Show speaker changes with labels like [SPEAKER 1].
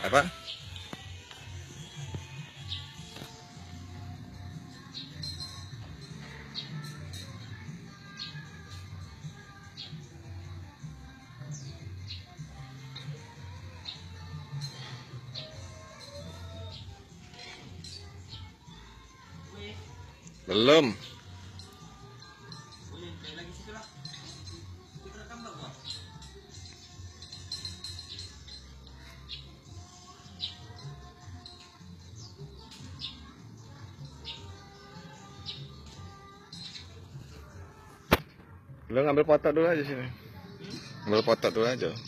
[SPEAKER 1] Apa? Belum.
[SPEAKER 2] Boleh lagi situ lah. Kita rekam tak gua?
[SPEAKER 1] Lu ngambil foto dulu aja sini. Ngambil foto dulu aja. Ya.